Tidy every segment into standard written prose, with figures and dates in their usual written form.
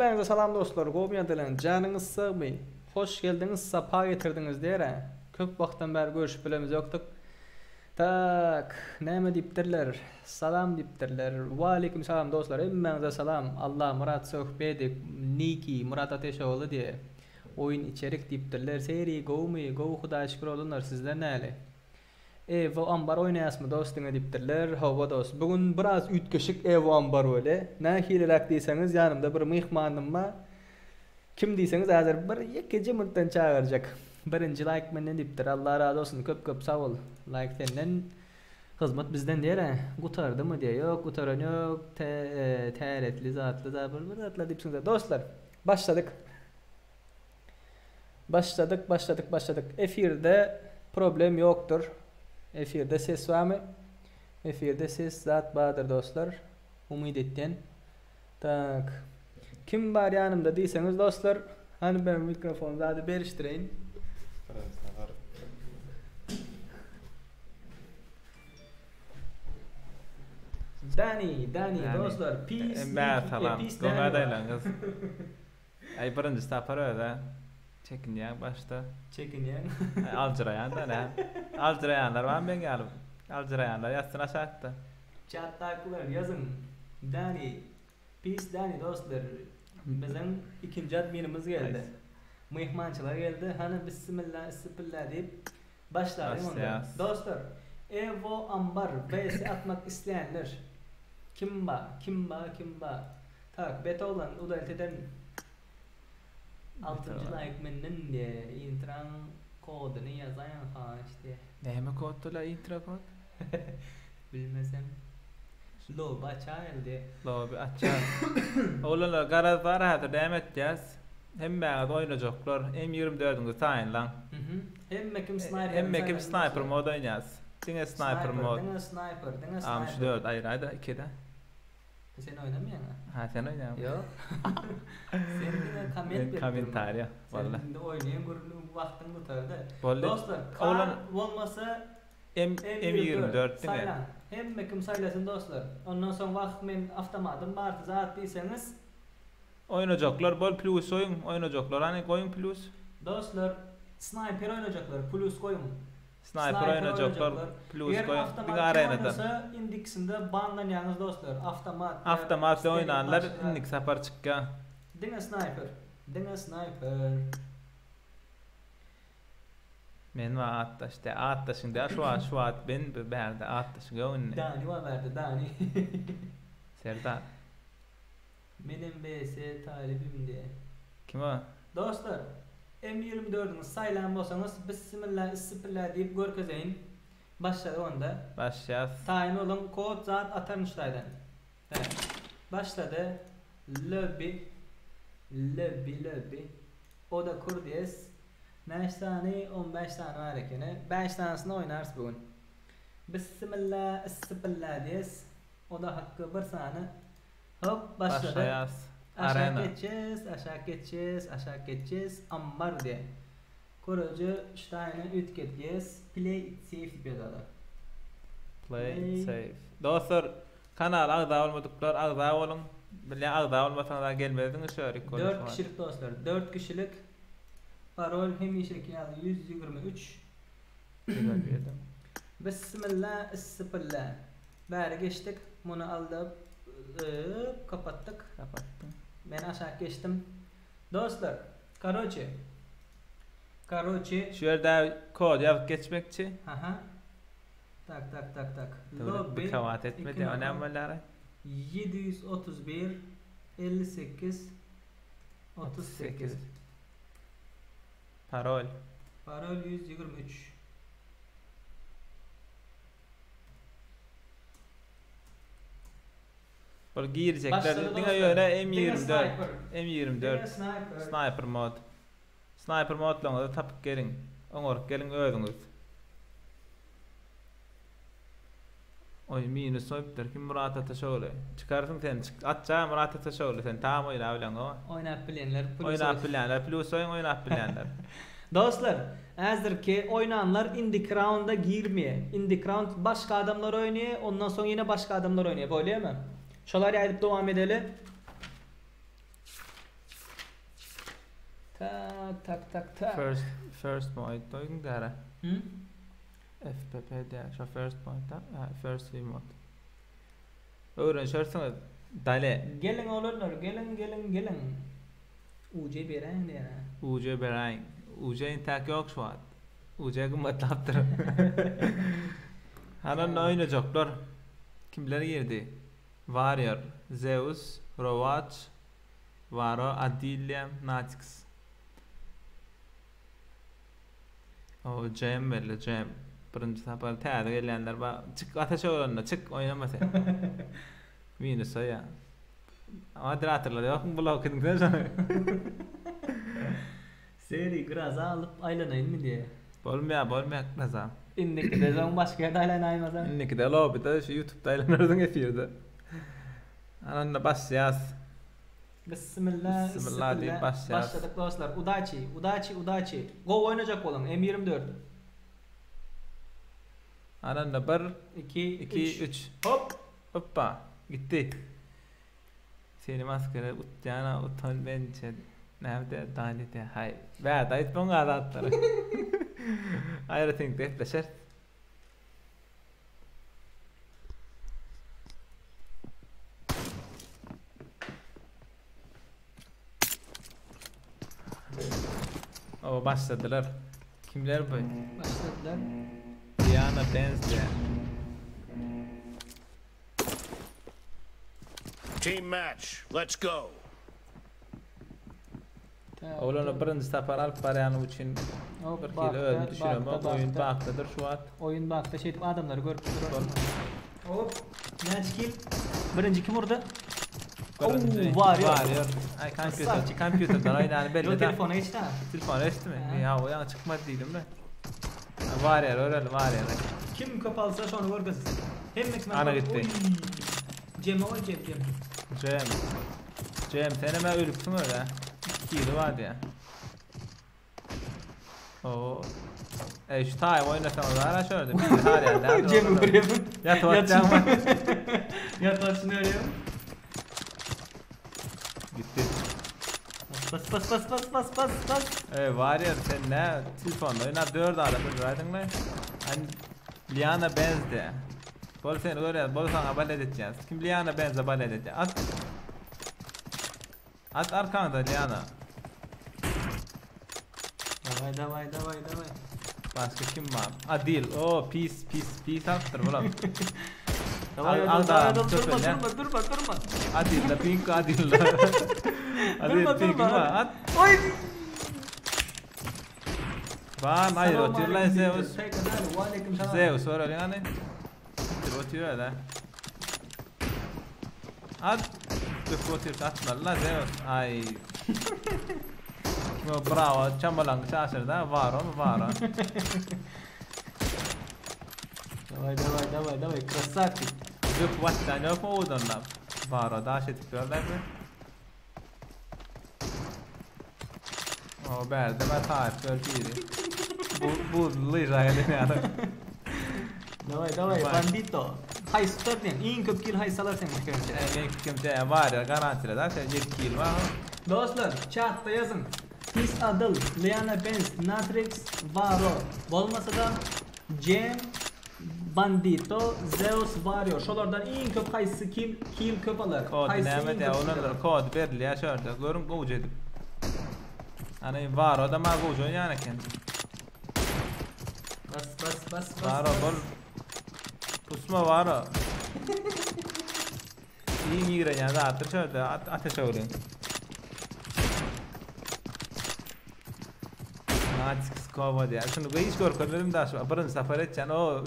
Hemmäňize salam dostlar, gowmy ýagdaýlaryňyz, janyňyz sagmy? Hoş geldiňiz, sapa getirdiňiz diýer-ä. Köp wagtdan bäri görüşip bilemizokdyk. Tak, näme diýipdirler? Salam diýipdirler. Waleýkim salam dostlar, hemmäňize salam. Allamyrat Söhbedi, Niki, Myrat Ateşogly diýe. Oýun içerik diýipdirler. Seri gowmy? Gowy Hudaýa şükür oglanlar, sizler näli? Evo ambar oýnaýasmy dos diňe diýipdirler. Hawa dos. Bu gün biraz üýtgeşik Evo ambar weli. Nähiliräk diýseňiz ýanymda bir myhmanym bar. Kim diýseňiz häzir bir ýekeje minutdan çagyrjak. Birinji laýk menden diýipdir. Allah razy bolsun köp köp sag bol. Laýk senden hyzmat bizden diýer-ä. Gutardymy diýýär. Ýok gutaran ýok. Täretli zatly zat bir bir zatlar diýipsiňiz. Dostlar başladyk. Başladyk başladyk başladyk efirde problem ýokdur efirde ses barmy efirde ses zat bardyr dostlar umyt etýän tak kim bar ýanymda diýseňiz dostlar hany ben mikrofon zady berişdireýin Dani, Dani, dostlar, peace, salam, Dani. Aý birinji sapar özä çekinýäň başda. Çekinýäň. Aý aljyraýan-da nä. Aljyraýanlar barmy meň ýaly? Aljyraýanlar ýazsyn aşakda. Çatdakylar ýazyň. Dani. Peace Dani dostlar. Biziň ikinji adminimiz geldi. Myhmançylar geldi. Hany bissimilla issipilla diýip başlalyň onda. Dostlar, Evo Ambar vs atmak isleýänler kim bar? Kim bar? Kim bar? Tak bet oglan udalit eden Altynjy laýk menden diýe intraň kodyny ýazaýyň haýyş diýe. Näme koddy la intro kod? Bilmesem. Loby açaýyl diýe. Loby açýas. Oglanlar garaz bar häzir näme etýäs? Hemmäňiz oýnajaklar M 24-iňizi taýynlaň. Hemme kim snaýper. Hemme kim snaýper mod oýnaýas. Diňe snaýper mod. Diňe snaýper, diňe snaýper. Am şu 4 aýyraýda 2-de. Sen oýnamaýaňa? Ha sen oýnaýaň. Ýok. Sen diňe komment berip. Kommentariýa. Walla. Sen indi oýnaýan gürrüň wagtyň gutardy. Boldy. Dostlar, kar bolmasa M M24 diňe. Saýlaň. Hemme kim saýlasyn dostlar. Ondan soň wah men awtomatym bardy zat diýseňiz. Oýnajaklar bol plýus goýuň. Oýnajaklar hany goýuň plýus. Dostlar, snaýper oýnajaklar plýus goýuň. Snaýper oýnajaklar plýus goýuň diňe arenada. Eger awtomat oýnasa indikisinde banlanýaňyz dostlar awtomat. Awtomat bilen oýnanlar indiki sapar çykýa. Diňe snaýper diňe snaýper. Men bar atdaş dä atdaşyň dä şu wagt şu wagt ben bärde atdaşyň ýok indi. Dani bar bärde Dani. Serdar. Menem BS talybym diýe. Kim o? Dostlar, M 24-iňizi saýlan bolsaňyz bissimilla issipilla diýip görkezeýin. Başladyk onda. Başlaýas. Taýyn boluň, kod zat ataryn şu taýdan. Hä. Başlady. Löbbi. Löbbi, löbbi. Oda kur diýes. Näçe sany? 15 sany bar ekeni. Bäş sanysyny oýnarys bu gün. Bissimilla issipilla diýes. Oda hakky bir sany. Hop başladyk. Başlaýas. Aşak Arena. geçýäs, aşak geçýäs, aşak geçýäs. Ammar diýe. Köreje ştaýyny üýtgedýäs. Play it safe diýip ýazaly. Play it safe. Dostlar, kanala agza bolmadyklar agza boluň. Bilýän agza bolmasaňyz gelmezdiňiz şu ýerik. 4 kişilik dostlar, 4 kişilik. Parol hemişeki ýaly 123. Bismillah, issipilla. Bäri geçdik. Muny aldyp, kapatdyk. Kapatdyň. Men aşak geçdim. Dostlar, karoçe. Karoçe. Şu ýerde kod ýazyp geçmekçi. Aha. Tak, tak, tak, tak. Lobby. Bikawat etmedi. O näme bolýar? 731 58 38. Parol. Parol 123. Bul girjekler diňe ýöne M24 M24 Sniper mod. Sniper modlaryňyzy tapyp geliň. Oňaryp geliň özüňiz. Oý minus goýupdyr. Kim Murat Ataşogly? Çykarsyň sen. Çyk atja Murat Ataşogly sen tam oýnap bileňok. Oýnap bilýänler plus Oýnap bilýänler plus goýuň oýnap bilýänler. Dostlar, häzirki oýnanlar indiki raunda girmeýär. Indiki raund başga adamlar oýnaýar, ondan soň ýene başga adamlar oýnaýar. Bolýamy? Şolar ýaýdyp dowam edeli. Tak tak tak tak. First first point doýgun däre. Hmm? FPP diýär. Şo first point da. Ha, first view mode. Öwrenişersiňiz. Dale. Geliň oglanlar, geliň geliň geliň. UJ beräýiň diýär. UJ beräýiň. UJ intäk ýok şu wagt. UJ gymmatlapdyr. Hany onda oýnajaklar. Kimler girdi? Warrior, Zeus, Rowaç, Waro, Adilýa, Natix. O Jem belli Jem. Birinji sapar täze gelýänler bar. Çyk ateş öwrenme, çyk oýnama sen. Minus ya. Moderatorlar ýokmy blok ediň sen şony. Seri graza alyp aýlanaýynmy diýe. Bolmaýar, bolmaýar graza. Indikide soň başga ýerde aýlanaýmasaň. Indikide lobbyda şu YouTube'da aýlanarsyň efirde. Ananda başlaýas. Bismillah, Bismillah diýip başlaýas. Başladyk dostlar. Udaçi, udaçi, udaçi. Gowy oýnajak boluň. M24. Ananda 1 2 2 3. Hop. Hoppa. Gitdi. Seni maskara utýana utan mençe. Näme dani de hay. Bä aýtmaň azatlary. Aýratyn gepleşer. O başladylar. Kimler bu? Başladylar. Diana Benz diye. Team match. Let's go. Oglany birinji sapar alyp barýany üçin Hop, bir hili bakda, özüm düşünemok. bakda, Oýun bakda. bakdadyr şu wagt. Oyun bakda şeýdip adamlary görüp durarsyň. Hop. Näçe kill? Birinji kim urdy? Birinji Oo, var ya. Warrior. Ay kompýuter, Krasavçik. kompýuterden oýnany belli Yo da. telefona geçdi ha. Telefona geçdimi? Ha. Ya o ýaňy çykmady diýdim de. Ha, Warrior örelim Warrior. Kim köp alsa şonu görkezsin. Hemme kim Ana gitti. Oy. Cem ol Cem Cem. Cem. Cem sen hemen ölüpsün öyle. Kili var diye. Oo. E şu time oynasam da ara şöyle. Bir har yani. Cem'i görüyorum. Yat atacağım var. Yat atışını görüyorum. Gitti. Bas bas bas bas bas bas bas. E var ya sen ne telefonda oyna 4 adam öldürdün lan. Hani Liana Benz de. Bol seni görüyor, bol sana balet edeceğiz. Kim Liana Benz'e balet edecek? At. At arkanda Liana. Davay davay davay davay. Başka kim var? Adil. O pis pis pis attır bulam. Davay Al- al, al da, davay durma çöpün ya. durma durma durma. Adil la pink Adil la. Adil Durma, pink durma, var. hadi. At. Oy. Van hayır otur lan Zeus. Aleyküm selam. Zeus var öyle yani. Otur otur öyle. At. Dök otur atma lan Zeus. Ay. Kim o bravo çamalan şaşırdı var o mu var o. Davay davay davay davay krasavçik. Dök vattan yok mu oradan lan? Var o daha şey tipiyorlar mı? O berde ben tarif biri. Bu bu lira yani. Davay davay Vay. bandito. Hay tutar diyen. İn köp kill hay salar sen fikrimce. Men fikrimce var ya garantili da sen 7 kill var. Dostlar chatta yazın. Pis Adıl, Liana Benz, Natrix, Varo. Bolmasa da Cem, Bandito, Zeus, Vario. Şolardan iň köp haýsy kim kill köp alar? Kod Haýsy näme iň de köp kill olanlar alar? kod berilýär şurada. Görüň gowja edip. Hani var o da ma gowja oýnaýan eken. Bas bas bas bas. Var o bol. Pusma var o. İyi giren da atır şurada at ateş öwrün. Nazik skova diýär. Şunu hiç görmedim da şu birinji sapar etjän o.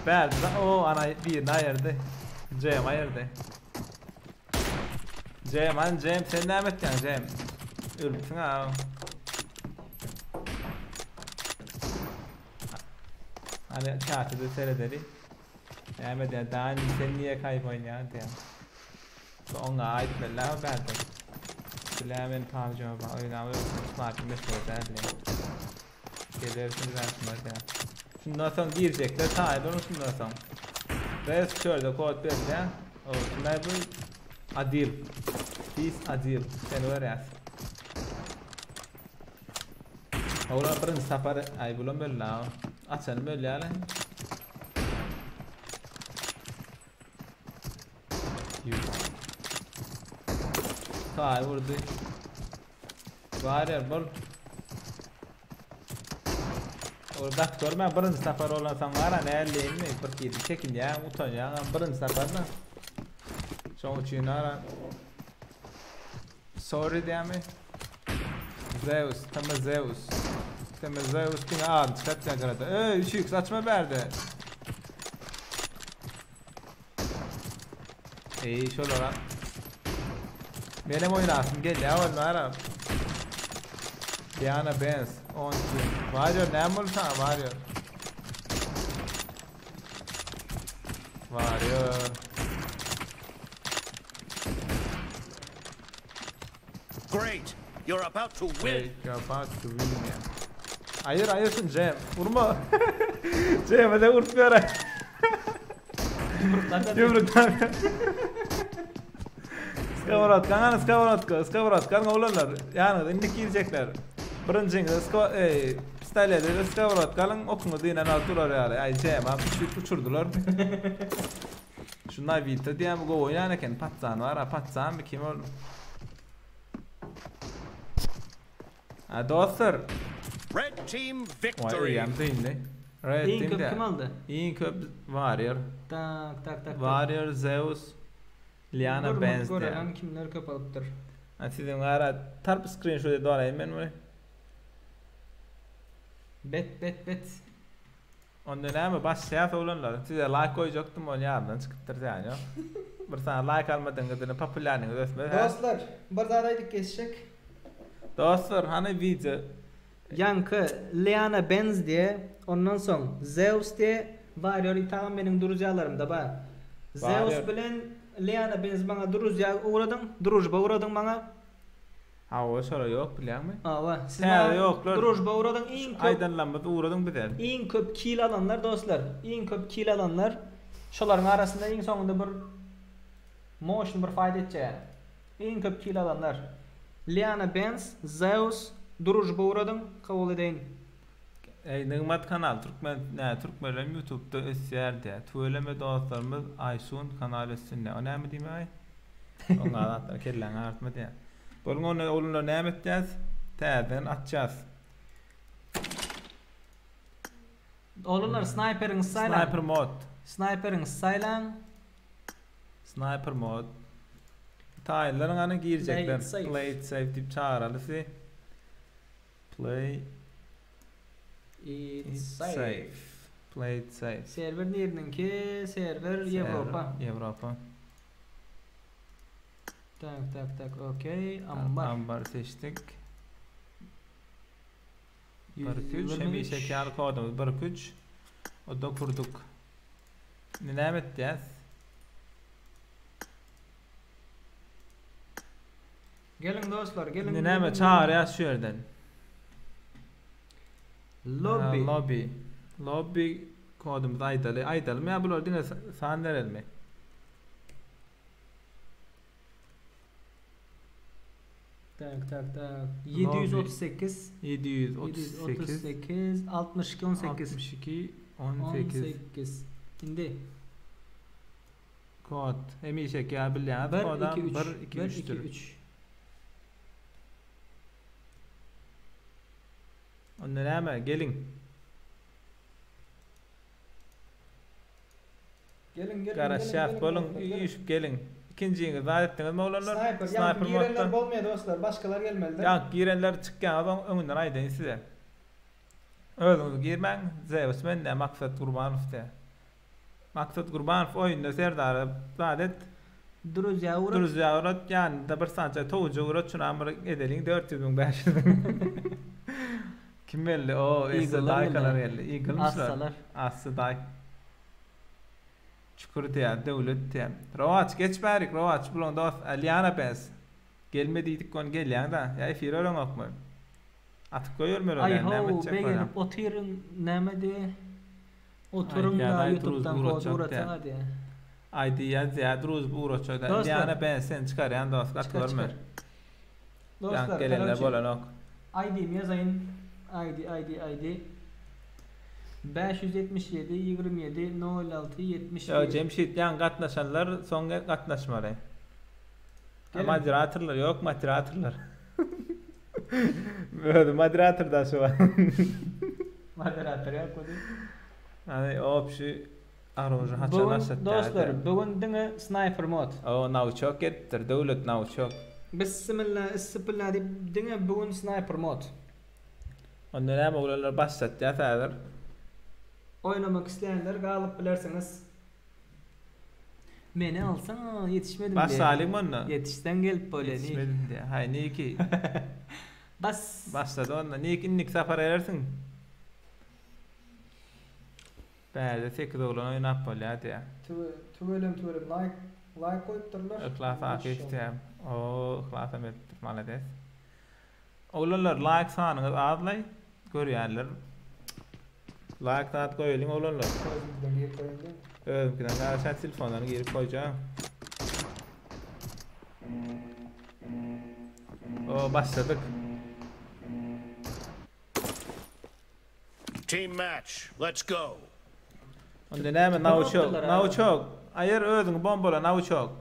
Berdi o ana birini ayırdı. Cem ayırdı. Cem an Cem sen näme etýän Cem? Ölüpsiň ha. Hani kağıtı seyredeli. Näme diýär, daha sen niye kayboýan diýär. Ona ait bella berdi. Bilemen PUBG Mobile oýnamy sniper mesele däl. Gelirsin ben şuna diýär. Şundan soň girecekler taýy onu şundan soň. Res şöyle kod berilýär. O şunday bu Adil. Pis Adil. Sen öğrensin. Olar birinji sapar aý bulam öldi ha. Açanym ölýär. Taý vurdy. Warrior bol. Ol gaty görme birinji sapar bolan soň gara näleýinmi bir hili çekinýäň utanýaň birinji saparda. Şoň üçin ara Sorry diýämi? Zeus, tama Zeus. Tama Zeus diňe adyny çykartýan garada. Öý, 3x açma bärde. Eý, şolara. Menem oýnasym gelýär bolmara. Diana Benz 12. Warrior näme boldy sana Warrior? Warrior. Great. You're about to win. Great, you're about to win. ya. Ayır ayırsın Cem. Vurma. Cem'e de vurup ver. Yumruklar. Skavrat, kanka skavratka, skavratka olanlar. Yani indi girecekler. Birinjiňiz ska ey, pistoleti skavratka alyň, okuňy dynan alyp durar ýaly. Ay Cem, ha uçurdular. Şu Navita diýen bu gowy oýnan eken. Patsan var, ha patsan mı kim ol? Ha dostlar. Red team Vay victory. eýem dyndy. Red Iň team köp de. kim aldy? Iň köp Warrior. Tak tak tak. tak. Warrior, Zeus, Liana Dur, Benz Görelim diýen. kimler köp alypdyr. Ha siziň ara tarp screenshot edip alayım men bunu. Bet bet bet. Onda näme başlaýas oglanlar. Size like goýjakdym ony ýadymdan çykypdyr yani. Bir sana like almadyňyz diýip populärligiňiz ösmez. ha? Dostlar, bir zat aýdyp geçjek. Dostlar, hani video Yankı Liana Benz diye, ondan soň Zeus diye Warrior itagam meniň duruzýalarymda ba. Zeus Warrior. bilen Liana Benz maňa duruzýa ugradyň, durujba ugradyň maňa. Ha o şora ýok bilýäňmi? Awa, siz Hä, maňa ýoklar. Durujba ugradyň iň köp Aýdanlanmaz ugradyň bize. iň köp kill alanlar dostlar, iň köp kill alanlar şolaryň arasynda iň soňunda bir motion bir faýda etjek. Iň köp kill alanlar. Liana Benz, Zeus, durujba ugradyň, kabul edeýin. Ey Nigmat kanal Türkmen ne Türkmenlerim YouTube'da ösýär diýä. Tüweleme dostlarymyz Aysun kanal össün. O näme diýme ay? Oňa zatlar kelläňi artma diýä. Bolun onu oğluna näme etýäs? Täzeden atýas. Oğlanlar sniperiň saylan. Sniper mod. Sniperiň saylan. Sniper mod. Taýlaryň ana girecekler. Play it safe. Play it safe diýip çağıraly Play It it safe. safe. Play it safe. Server neriniňki? Server Ýewropa. Ýewropa. Tak tak tak okey. Ambar. Ambar seçtik. 1 3 123. hemişe kâr kodumuz 1 3 O da kurduk. Ne etýäs? Gelin dostlar, gelin. Indi näme gelin, çağırýas şu ýerden? gelin. Lobby. Ha, lobby. Lobby kodumuz aýdaly. Aýdaly ýa bular diňe san berelmi? Tak tak tak. 738 738 738 62 18 62 18 18. Indi kod. Hemişe kâr bilýän 1 kodam 2 3 1 2 1 3 2 'dür. 3. Onda näme? Gelin. Gelin gelin. Garaşýas gelin, bolun, gelin, gelin. üýşüp gelin. İkinjiňiz zat etdiňiz mi oglanlar? Sniper. Sniper Sniper girenler modda. bolmaýar dostlar. Başgalar gelmeli. Ya girenler çykýan adam öňünden aýdaýyn size. Özüňiz girmäň. Zeus men de Maksat Gurbanow de. Maksat Gurbanow oýunda Serdar zat et. Druzya uğrat. Druzya uğrat yani da bir sanca tovucu uğrat şunu amr edelim 400 bin 500 bin. Kim belli? O Esse Eagle'lar Daykalar geldi. geldi. Eagle'mışlar. Assalar. Aslı Dayk. Çukur diýär, döwlet diýär. Rovaç geç bärik, Rovaç bulan dost Aliana Bez. Gelme diýdik on gelýän da. Ya efir ölen okmy? Atyp goýur Ay ölen, näme ho etjek bolýan? begenip otyryn näme diye. Oturun Ay, da ya, YouTube'dan Druz kod uğraşacak uğratsana diye. Ay diýär, diýär, Druz bu uğraşacak. Dostlar. Aliana Bez sen çykarýan dost, gaty Çıkar görme. çıkar. Dostlar Ýa gelenler karoçe, bolan ok. ID'mi yazayın. ID ID ID 577 27 06 71. Ýok Jemşit ýaňy gatnaşanlar soň gatnaşmaly. Gelin. Moderatorlar ýok moderatorlar. Özi moderator da şu wagt. Moderator ýok bu diýip. Hany obşi Aružy haçan Bugün başlatýar? dostlar bugün diňe sniper mod. O nauçok gelipdir Döwlet nauçok. Bissimilla issipilla diýip diňe bugün sniper mod. Onda näme oglanlar başlatýas häzir. Oýnamak isleýänler galyp bilersiňiz. Meni alsaňa ýetişmedim diýe. Başlalyň onda. Ýetişseň gelip bolýa Nik. Ýetişmedim diýe. Haý Niki. Bas. Başlady onda. Nik indiki sapar gelersiň. Bärde 8 oglan oýnap bolýar diýä. Tüwelem tüwelem like like goýupdyrlar. Yhlas Akyýew diýä. Oo Yhlasam edipdir malades. Oglanlar like sanyňyz azlaý görýänler like zat goýalyň oglanlar. Özümizden girip goýalyň. Özümkiden garaşan telefondan girip goýjak. O başladyk. Team match. Let's go. Onda näme nauçok, nauçok. Aýyr özüňi bombala nauçok.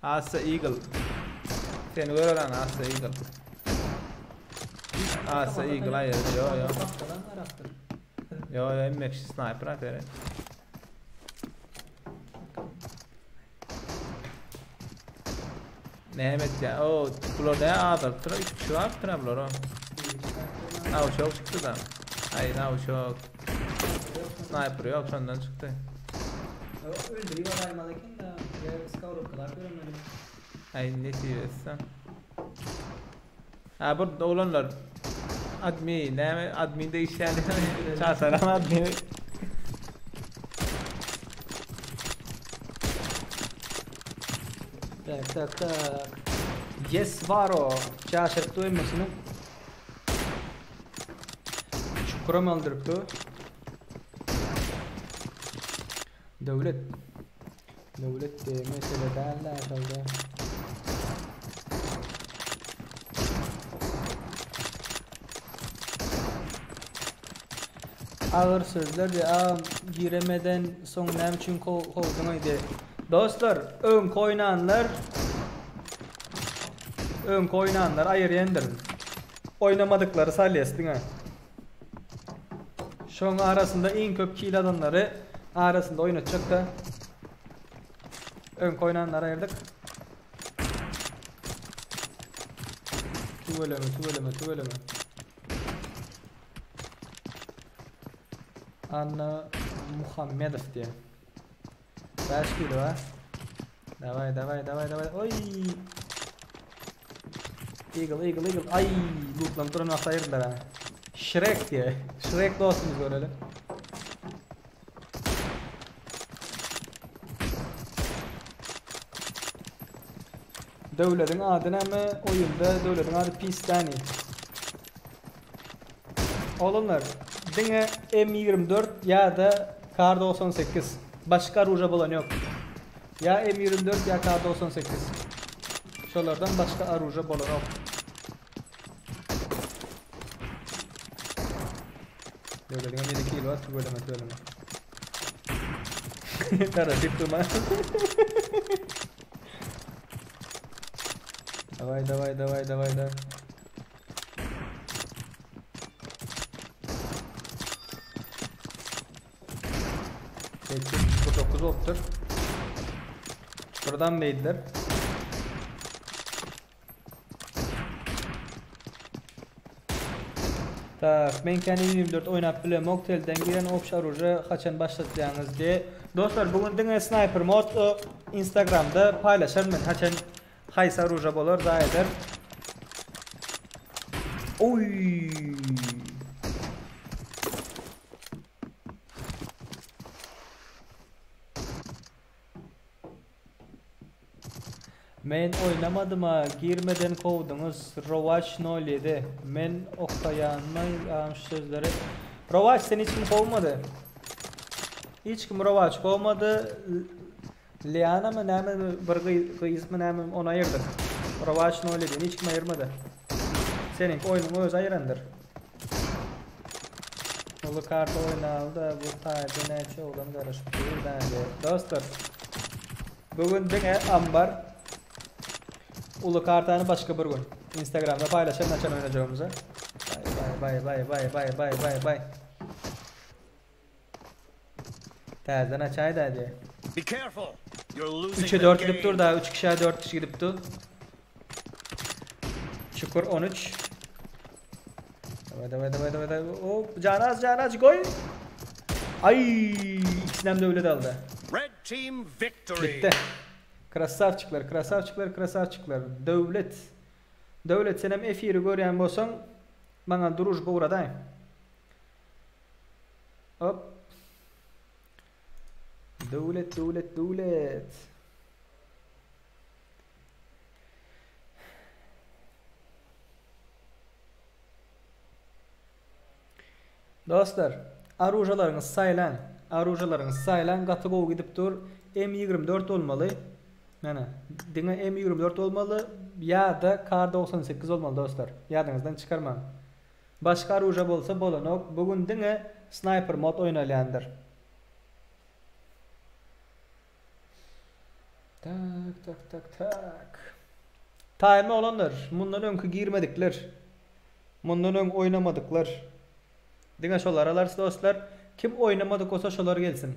Assa Eagle. Seni görer ana Assa Eagle. Assa Eagle aýyr. Yo yo. Yo yo emmek sniper atar. Näme etýär? O, bular ne azalypdyr? 3 kişi bardyr ha bular. Nauçok çykdy da. Ay nauçok. Sniper yok şondan çykdy. Öldürüp alaymalı eken da. Ya skavrupkalar göremedim. Ay ne diyorsun? Ha bu oğlanlar admin näme admin de işleýän çasaran admin. Tak tak tak. Yes var o. Çaşırıp duymasını. Çukuram öldürüpdi. Döwlet. Döwlet de mesele däl şolda. Agyr sözler de a giremeden soň näme üçin kowduň diýdi. Dostlar, öňki oýnanlar öňki oýnanlar aýyrýandyr. Oýnamadyklary salýas diňe. Şoň arasynda iň köp kill alanlary arasynda oýnatjak da. Öňki oýnanlary aýyrdyk. Tüweleme, tüweleme, tüweleme. Anna Muhammedow diýe. 5 kilo ha. Davay, davay, davay, davay. Oy. Eagle, Eagle, Eagle. Ay, lootlam duran wagty aýyrdylar ha. Shrek diýe. Shrek dostumyz göreli. Döwlediň ady näme? Oýunda döwlediň ady Pistani. Oglanlar, diňe M24 ýa-da Kar98. Başga oruža bolan ýok. Ýa M24 ýa K98. Şolardan başga oruža bolanok. Döwlediň 7 kilo var, tüweleme tüweleme. Garaşyp durma. Davay davay davay davay davay. Peki, bu 9 olupdyr. Buradan neydiler? Tak, men kendi 24 oynap bile Moktel'den giren obş oruja haçan başlatýaňyz diye. Dostlar, bugün diňe sniper mod o, Instagramda paylaşarım men haçan haýsy oruja bolar da eder. Oy! Men oýnamadym ha, girmeden kowduňyz. Rovaç 07. Men okaýanma şu sözleri. Rovaç seni hiç kim kovmadı. Hiç kim Rovaç kovmadı. Liana mı näme mi bir gyz mı näme onu ayırdık. Rovaç 07 hiç kim ayırmadı. Seniňki oýnuň özi aýyrandyr. Uly karta oýnaly-da bu taýda näçe oglan garaşyp dur däli. Dostlar, bu gün diňe ambar. Uly kartany başga bir gün. Instagramda paýlaşaryn haçan oýnajagymyzy. Baý baý baý baý baý baý baý baý. Täzeden açaý da diýe. Be careful. You're losing 3'e the 4 gidip dur game. da 3 kişiye 4 kişi gidip dur. Çukur 13. Davay davay davay davay davay. Hop canaz canaz goy. Ay ikisinden de öyle daldı. Red team victory. Bitti. Krasavçıklar, krasavçıklar, krasavçıklar. Döwlet. Döwlet senem efiri görýän bolsaň, maňa družba ugradaý. Hop. Döwlet, döwlet, döwlet. Dostlar, aružalaryňyzy saýlaň. Aružalaryňyzy saýlaň, gaty gowy gidip dur. M24 bolmaly. Mana, diňe M24 bolmaly ýa-da K98 bolmaly dostlar. Ýadyňyzdan çykarmaň. Başga aruža bolsa bolanok. Bu gün diňe sniper mod oýnalýandyr. Tak, tak, tak, tak. Taýynmy oglanlar? Mundan öňki girmedikler. Mundan öň oýnamadyklar. Diňe şolar alarys dostlar. Kim oýnamadyk bolsa şolar gelsin.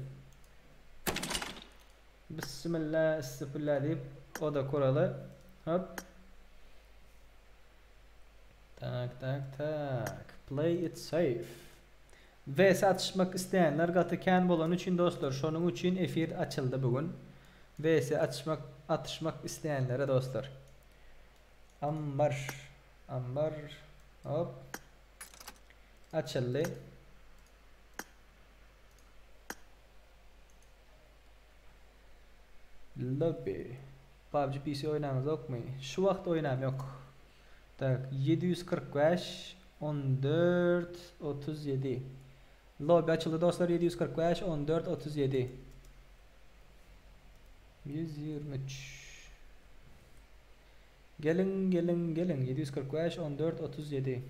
Bismillah, istipillah diýip oda kuraly. Hop. Tak, tak, tak. Play it safe. VS atyşmak isleýänler gaty kän bolany üçin dostlar şonuň üçin efir açyldy bu gün. VS atyşmak atyşmak isleýänlere dostlar. Ambar. Ambar. Hop. Açyldy. Lobby. PUBG PC oýnaňyzokmy? Şu wagt oýnam ýok. Tak, 745 14 37. Lobby açyldy dostlar 745 14 37. 123. Geliň, geliň, geliň 745 14 37.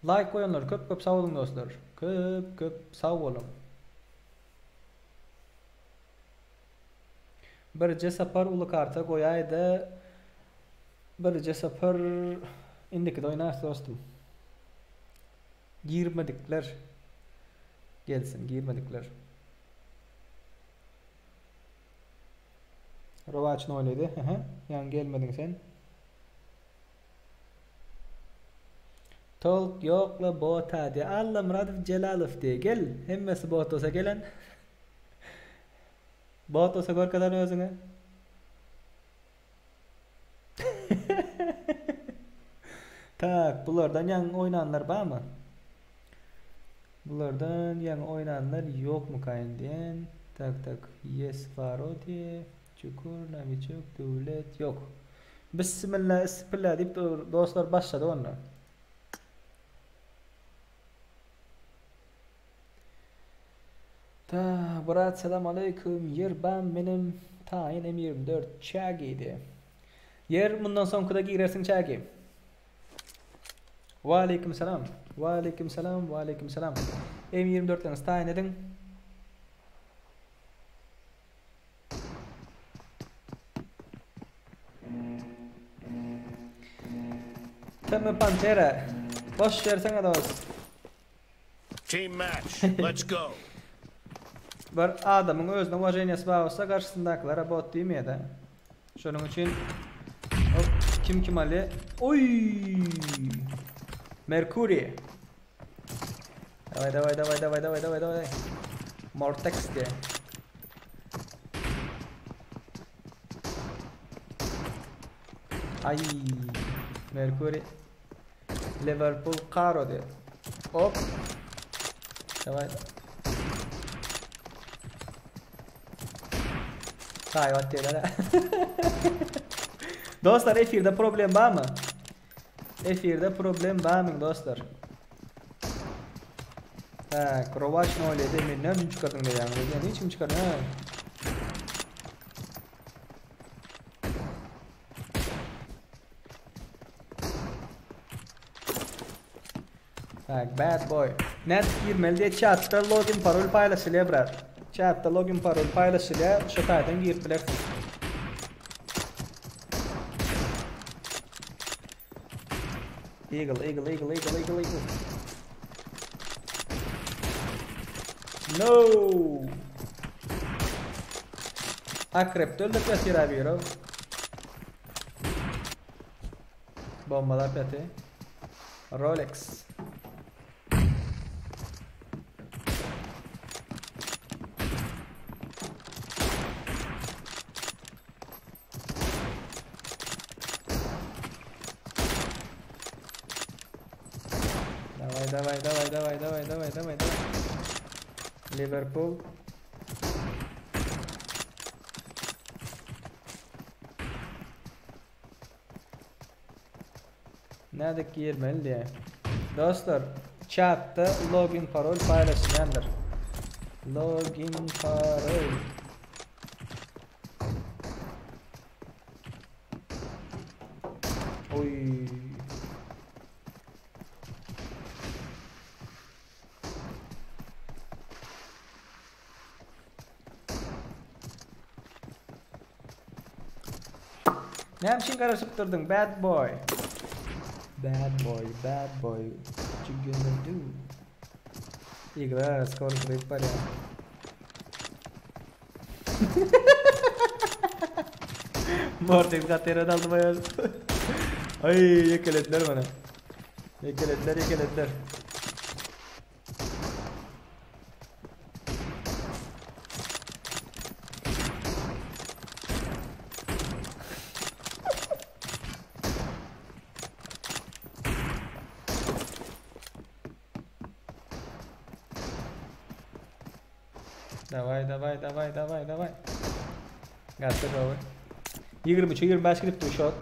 Like goýanlar köp köp sag boluň dostlar. Köp köp sag boluň. Birje sapar uly karta goýaýda birje sapar indikide oýnarys dostum. Girmedikler gelsin girmedikler. Rowaç 07 hä ýaňy gelmediň sen. Tolk ýokla bota diýe Allamyradow Jelalow diýe gel hemmesi bot bolsa gelen. Bot bolsa görkezen özüňe. Tak, bulardan ýaňy oýnanlar barmy? Bulardan ýaňy oýnanlar ýokmukaýyn diýen. Tak, tak. Yes Faro diýe. Çukur, Nawiçok, Döwlet ýok. Bismillah, ispillah diýip dostlar başlady onda. Ta brat salam aleýkum ýer bam menem taýyn M 24 çägi diýe. Ýer mundan soňkyda girersiň çägi. Waleýkim salam. Waleýkim salam, waleýkim salam. M 24 leriňizi taýyn ediň. TM Pantera. Boş bersene dost. Team match. Let's go. Bir adamyň özüne uwaženiýasy bar bolsa garşysyndakylara bot diýmeýär-de. Şonuň üçin hop kim kim alýar? Oý! Merkuriý. Daway daway daway daway daway daway daway. Mortex diýe. Ay Merkuriý. Liverpool Karo diýip. Hop. Daway. Taýbat diýler. Dostlar efirde problem barmy? Efirde problem barmy dostlar? Tak, Rovaç 07 men näme üçin çykardyň diýýän. Näme üçin çykardyň? Tak, bad boy. Nädip girmeli diye chatda login parol paýlaşylýar brat. Chatda login parol paýlaşylýar, şo taýdan girip bilersiň. Eagle, eagle, eagle, eagle, eagle, eagle. No! Akrep öldük ýatyr abi ýero. Bombalap ýaty. Rolex. Daway daway daway daway daway daway daway daway. Liverpool. Nädip girmeli diýä. Dostlar, chatda login parol paýlaşylýandyr. Login parol. Oy. Näme üçin garaşyp durduň, bad boy? Bad boy, bad boy. What you gonna do? Igla skor durup barýar. Mortis gatyra daldy baýar. Ay, ýekelediler bana. Ýekelediler, ýekelediler. Daway daway daway daway daway. Gaty gowy. 23 25 gidip şot.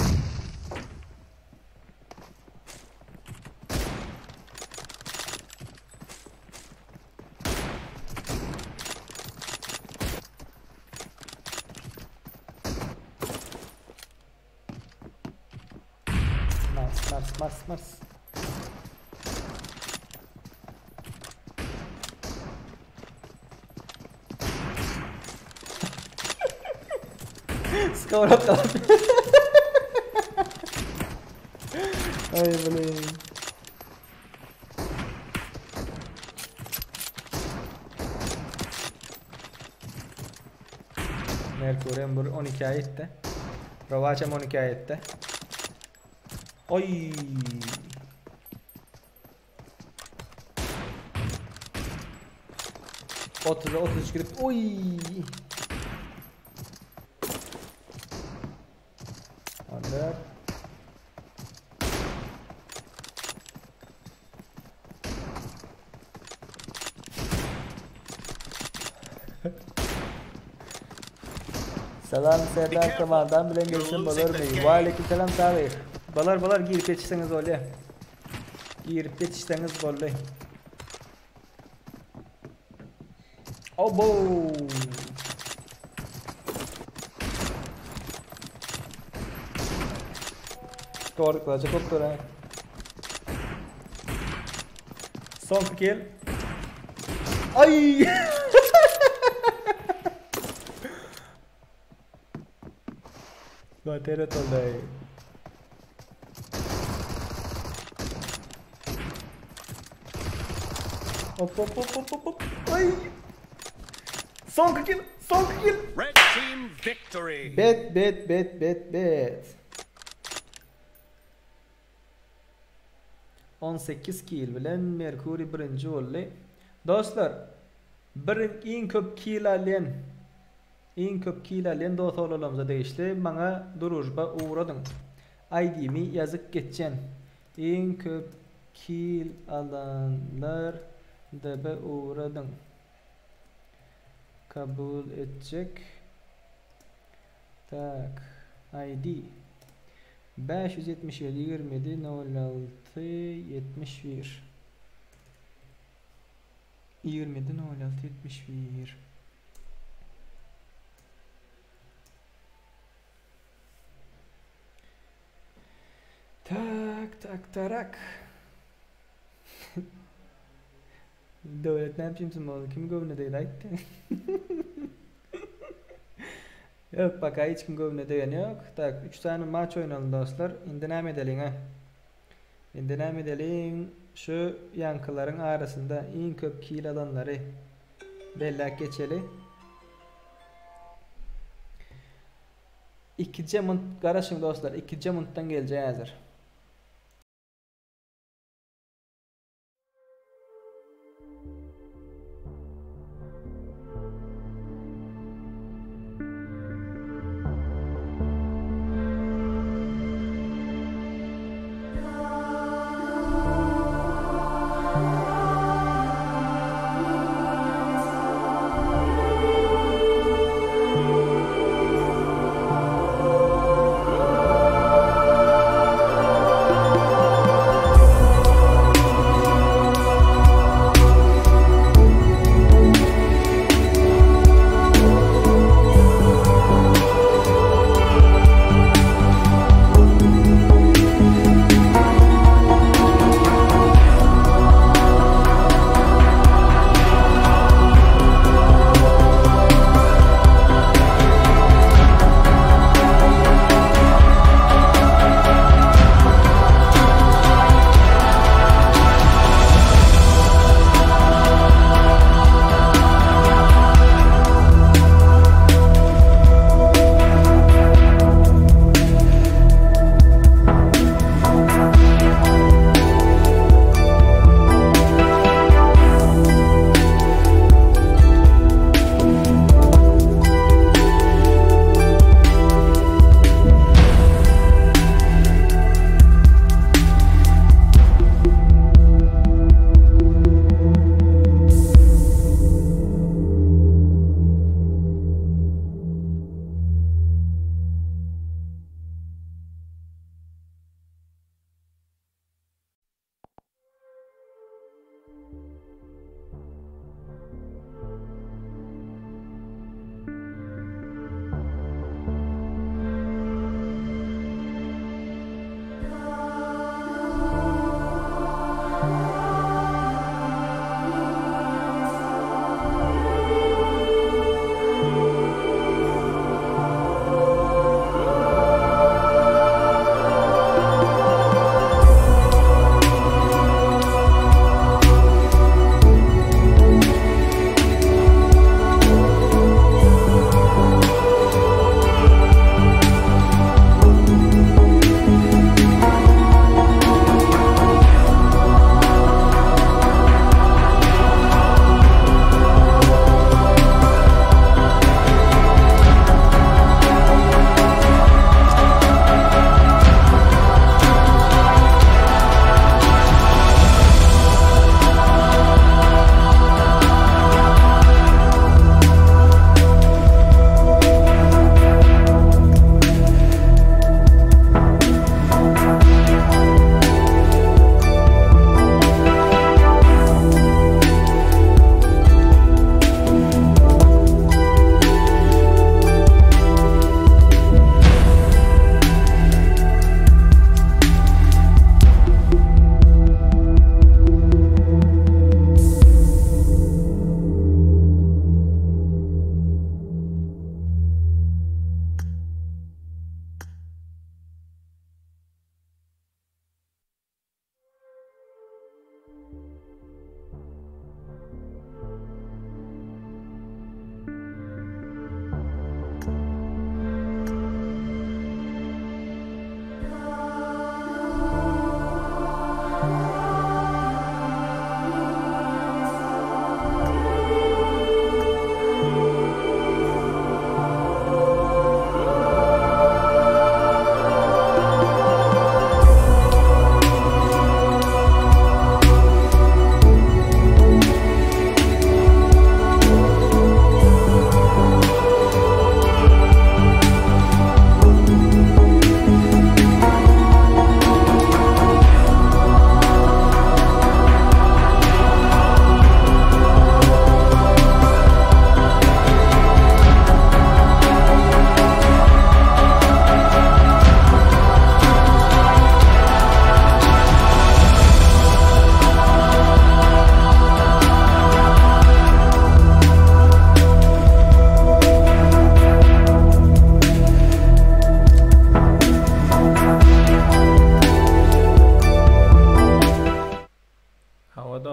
Mars Mars Mars Mars. Skowrotka. Ay blin. Merkur hem bir 12 ýetdi. Rowaç hem 12 ýetdi. Oy. 30'a 33 girip oy. 14. Salam Serdar Kamal'dan bilen görüşen bolar mı? Ve aleyküm selam Salih. Balar balar girip yetişseniz olya. Girip yetişseniz bolly. Obo. Doğru kılacak doktor ha. Son kill. Ay! Bateri oldu. Hop hop hop hop hop hop. Ay! Son kill, son kill. Red team victory. Bet bet bet bet bet. 18 kill bilen Mercury birinji boldy. Dostlar, bir iň köp kill alýan iň köp kill alýan dost oglanlarymyza degişli maňa durujba ugradyň. ID'mi ýazyp geçen. Iň köp kill alanlar DB ugradyň. Kabul etjek. Tak, ID 577 27 06 71 27 06 71 Tak tak tarak. Döwlet näme üçin boldy? Kim göwnüne degdi aýt. Ýok, baka hiç kim göwnüne degen ýok. Tak, 3 sany maç oýnaly dostlar. Indi näme edeliň ha? Indi näme edeliň? Şu ýaňkylaryň arasynda iň köp kill alanlary belläp geçeli. Ikije munt garaşyň dostlar, ikije muntdan geljek häzir.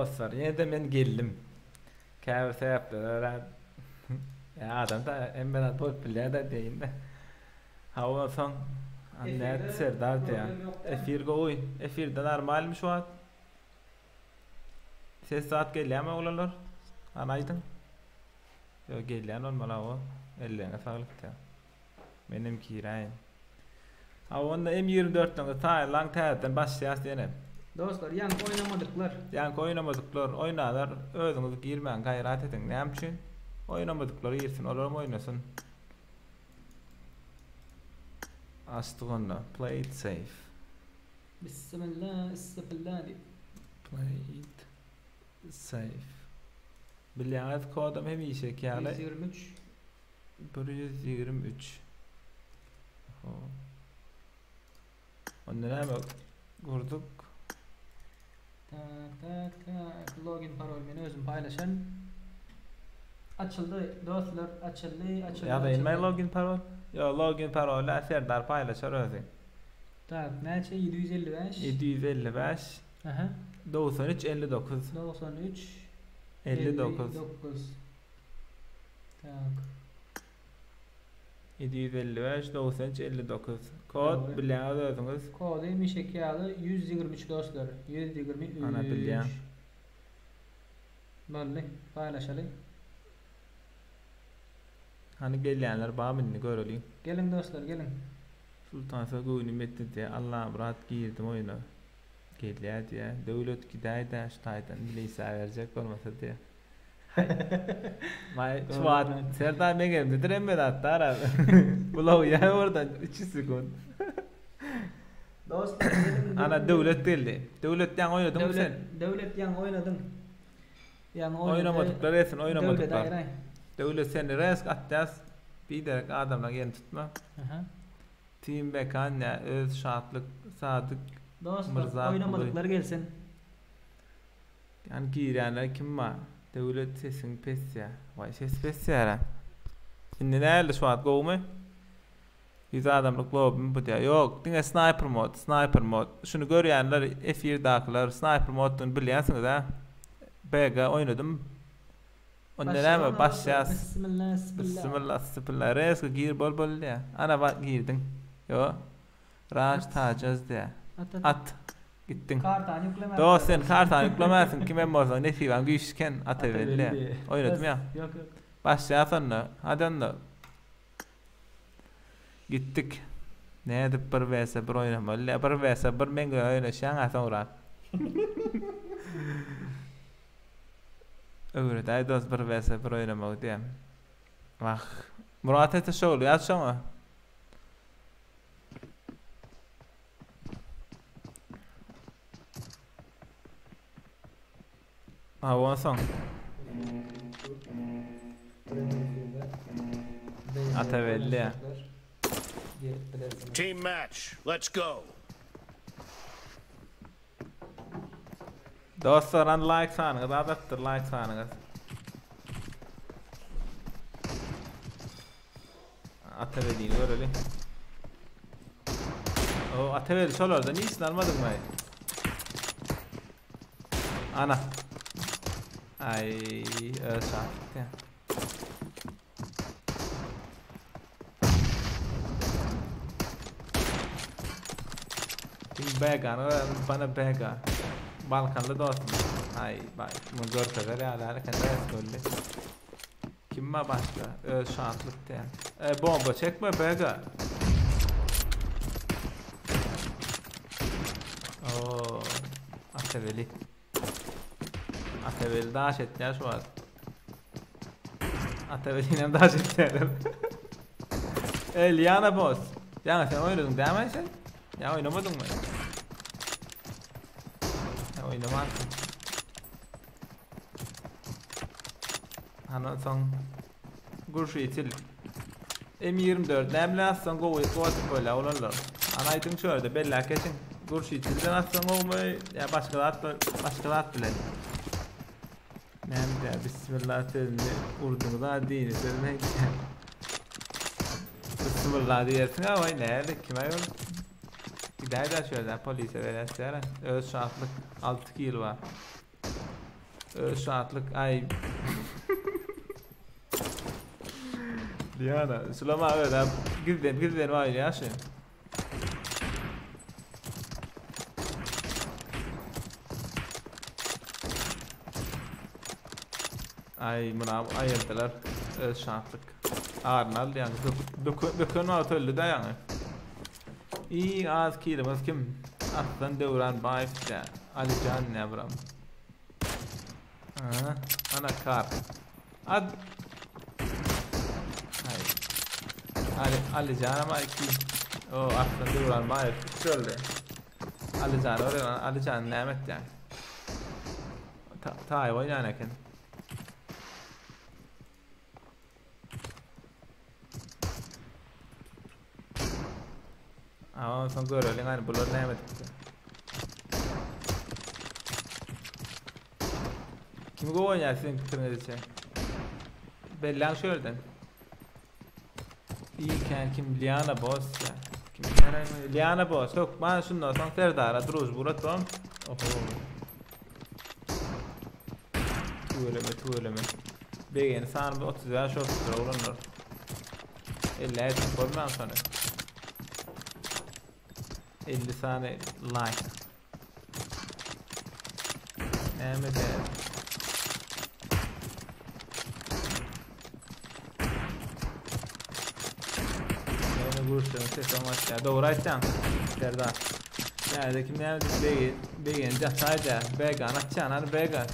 Dostlar, ýene-de men geldim. Käbir sebäplere görä ýa adam da hemme zat bolup bilýär-dä diýeýin-de. Hawa soň Nätdi Serdar diýýär. Efir gowy. Efirde normalmy şu wagt? Ses zat gelýärmi oglanlar? Hany aýdyň. Ýok gelýän bolmaly hawa. Elleňe saglyk diýýär. Menem giräýin. Hawa onda M24-leňizi taýynlaň täzeden başlaýas ýene. Dostlar ýaňky oýnamadyklar. Ýaňky oýnamadyklar oýnalar özüňiz girmäň gaýrat ediň näme üçin oýnamadyklar girsin olaram oýnasyn. Açdyk onda play it safe. Bismillah issifillah diýip. Play it safe. Bilýäňiz kodum hemişeki ýaly. 123. 123. Ho. Onda näme gurduk? Tak tak tak login parol men özüm paýlaşan. Açyldy dostlar açyldy açyldy. Ýazaýynmy login parol? Ýok login paroly Serdar paýlaşar özi. Tak näçe 755 755 Aha. 93 59 93 59 59 Tak. 755 93 59 Kod Dogry. bilýäňiz özüňiz. Kody hemişeki ýaly 123 dostlar. 123. Ana bilýän. Boldy. Paýlaşaly. Hany gelýänler barmy indi göreliň. Geliň dostlar geliň. Sultan söz göwnüm ýetdi diýýär. Allamyrat girdim oýuna. Gelýär diýýär. Döwlet gidäýdä şu taýdan milisä berjek bolmasa diýýär. Maý şu wagt Serdar meň elimdedir hemme zat dara. Ulagýar oradan 300 sekund. Dostlar geliň. Ana Döwlet geldi. Döwlet ýaňy oýnadyňmy sen? Döwlet ýaňy oýnadyň. Ýaňy oýnady. Oýnamadyklar gelsin, Döwlet oýnamadyklar. aýraý. Döwlet seni resk atýas. Biderek adamlaň ýerini tutma. Aha. Team Bekan nä öz Şatlyk Sadyk Dostlar Myrza Kuly. oýnamadyklar gelsin. Ýani girýänler kim bar? Döwlet sesiň pes diýýär. Waý ses pes diýýär-ä. Indi näli şu wagt gowumy? 100 adamlyk lobbymy bu diýýär. Ýok, diňe sniper mod, sniper mod. Şuny görýänler efirdakylar sniper moddygyny bilýänsiňiz-ä. BG oýnadym. Onda näme başýas. Bismillah, bismillah. Bismillah, bismillah. Resko gir bol bol diýýär. Ana bak girdiň. Ýo. Raj Tajaz diýýär. At at. At. Gitdiň. Kartany ýüklemäpdir. Dost sen kartany ýüklemänsiň kimem bolsaň nesibaň güýçli eken Atabelli. Oýnadym ýa. Ýok ýok. Başlaýas onda. Hadi onda. Gitdik. Nädip 1 vs 1 oýnamaly? 1 vs 1 meň bilen oýnaşýaň-a soňra. Öwredäý dost 1 vs 1 oýnamagy diýýän. Wah. Murat ete şowly ýaz şoňa. Ha, onsoň. Ata belli. Gelip bilersiňiz. Team match. Let's go. Dostlar, an like sanyňyz azaltdyr, like sanyňyz. Atabelini göreli. O Atabeli şolarda niçin almadyň bay? Ana. Ay, öz şatlyk ya. Kim Bega, bana Bega. Balkanly dostum. Ay, bak, bunu görkezer ya, hareket öldü. Kim var başka? Öz şatlyk diýen. E, bomba çekme Bega. Oo, Atabeli. Atabeli daş etýär şu wagt. Atabeli daş etýärler. Eliana boss. Ýa sen oýnadyň dämi sen? Ýa oýnamadyňmy? Sen oýnamansyň. Ondan soň Gurşitil. M24 näme bilen atsaň gowy gowy bolýar olanlar. Ana aýdyň şu ýerde belläp geçiň. Gurşitilden atsaň gowumy ýa başga zat başga zat bilen. Näme diýär? Bismillah sözüni urduňyz ha dini sözüni. Bismillah diýersiň ha waý näde kime ýol? Gidäý-de şu ýerden polise berýär. Öz şatlyk 6 kill bar. Öz şatlyk ay. Diana, şulama öyle gizlen gizlen var ya şey. Ay buna ayırdılar. Öz şatlyk. Arnal yani bökün wagt öldü da yani. İyi az kilimiz kim? Aslan Döwran Baýew dä. Alijan ne buram. Aha, ana kar. Ad Ay. Ali Alijan ama iki. O Aslan Döwran Baýew üç öldü. Alijan oraya Alijan näme etdi? Ta taý oýnan eken. Ama soň göreliň hani bular näme edipdi. Kim gowy oýnaýar siziň pikiriňizçe? Belläň şu ýerden. Iýken kim Liana Boss ya. Kim Liana Boss. Hökman şundan soň Serdara družba uratbam. Oho. Tüweleme tüweleme. Begeni sany 35 bolupdyr oglanlar. 50 etip bolman sony. 50 sany like. Näme de? Näme görüşlerin sesi olmaz ya. Doğru aytsan. Serdar. Nerede kim näme begi begen jatayda. Began atçan hani began.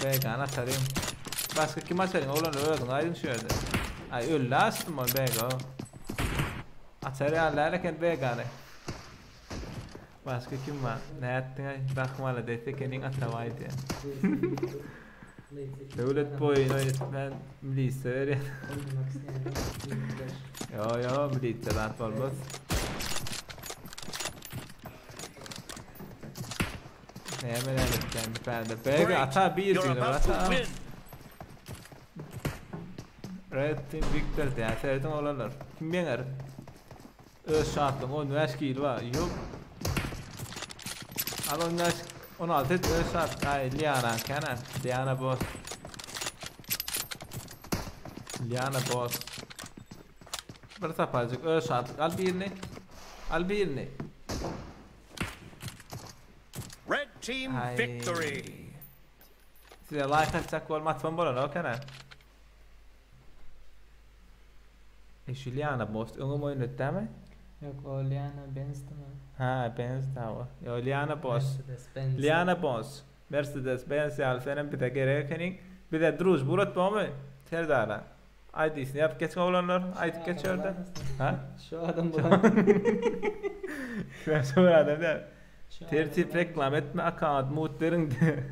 Began atarım. Başka kim açarın oğlan öldün aydın şu yerde. Ay öldü açtım o bega. Açar ya lerken beganı. Başka kim var? Ne ettin ay? Bakmalı desek atavaydı. Döwlet boýun ben milise verýän. Yo yo milise zat bolmaz. Näme näme etýän bir perde. Bega ata bir You're jigine about to ata. win. Red Team Victor diýen serediň oglanlar. Kim ýeňer? Öz şartlyň 15 kilo var. Yok. Al 15 16 et öz şart. Ay Liana kenan. Liana boss. Liana boss. Bir tapacık öz şartlyk. Al birini. Al birini. Red team Ay. victory. Size like atacak bolma atmam bolan o kenan. E şu Liana boss öňüm oýun ötdi mi? Yok o Liana Benz mi? Ha Benz da o. Yo Liana boss. Mercedes Benz. Liana Boss. Mercedes Benz ýaly senem bize gerek ekeniň. Bize druž burat bomy? Serdara. ID'sini ýapyp geçin oglanlar. Aýdyp geç orada. Ha? Şu adam bulan. Sen şu adam da. Şu Tertip adam reklam etme account mutlerin de.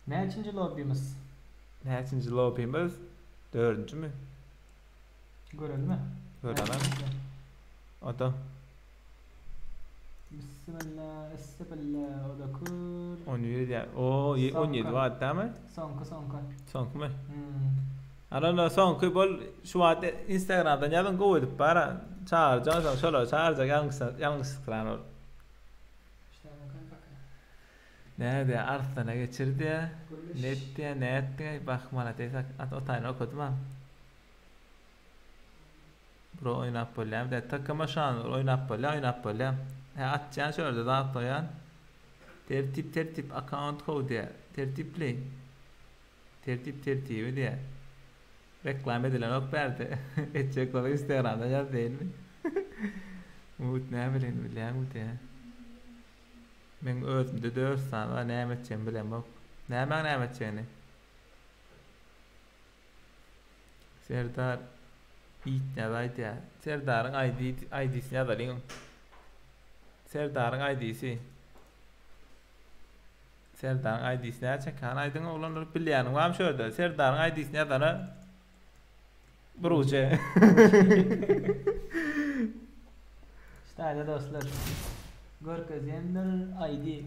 Näçinji lobbymiz? Näçinji lobbymiz? Dördünji mi? Görelim mi? Görelim. O da Bismillah, estağfurullah, o da kur. 17 ya. O 17 var değil mi? Sonka sonka. Soňky mı? Hmm. Arada soňky bol şu wagt Instagramdan ýazyn gowy edip bara. Çağıracağım soň şolar çağıracak ýalňyş ýalňyş ol. İşte bakalım bakalım. Näde Arslana geçirdi ya. Gülüş. Ne etdi ya, ne etdi? Bak bana desek at o tane okudum ha. Bro oynap bolýar. De takıma şan oynap bolýar, oynap bolýar. He atjan şöyle da atlayan. Tertip tertip account code diye. Tertipli. Tertip tertibi diye. Reklam edilen ok berdi. Etjek baba Instagram'da yaz değil mi? Umut ne bileyim bilýän bu diye. Men özümde 4 sany var näme etjegimi bilemok. Näme näme etjegini? Serdar Yiğit ne ya? Serdar'ın ID ID'sini yazalyň. Serdar'ın ID'si. Serdar'ın ID'si näçe? Kan aýdyň oglanlar bilýäniň barmy şu ýerde? Serdar'ın ID'sini ýazana Bruce. İşte hadi dostlar. Görkezenler ID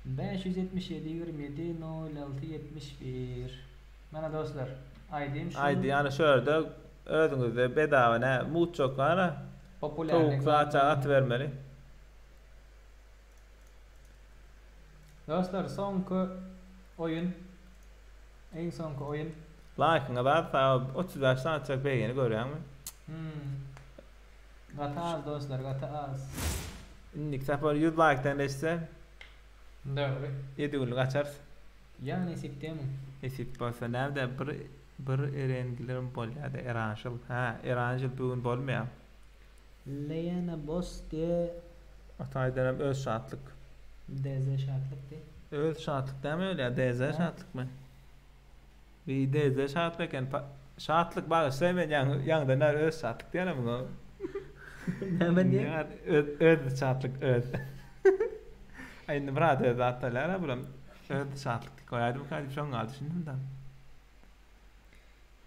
577 27 06 71 Mana dostlar ID'm şu. ID yani şu ýerde özüňizde bedava ne mut çok var. Populýarnyý. Towuk zatça atybermeli. Dostlar soňky oýun. Iň soňky oýun. Laýkyňyz az sag 35 sanyçak begeni görýäňmi? Hmm. Gaty az dostlar gaty az. Indiki sapar 100 laýkdan geçse Dogry. 7 günlük açarys. Ýa nesip demi. Nesip bolsa näme bir bir erengilerim bolýar-da Eranjyl. Hä, Eranjyl bu gün bolmaýar. Leýana Boss diye Ataýdan hem öz şatlyk. DZ şatlyk diye. Öz şatlyk dämi öyle DZ Ha. şatlykmy? Bir DZ şatlyk eken. Şatlyk bagyşlaý men ýaňy ýaňdan bäri öz şatlyk diýenem muňa. Näme diye? Ýa öz öz şatlyk öz. Ay indi Murat öz atlarlar bulam. Öz şatlyk diýip goýaýdym diýip şoňa düşündim da.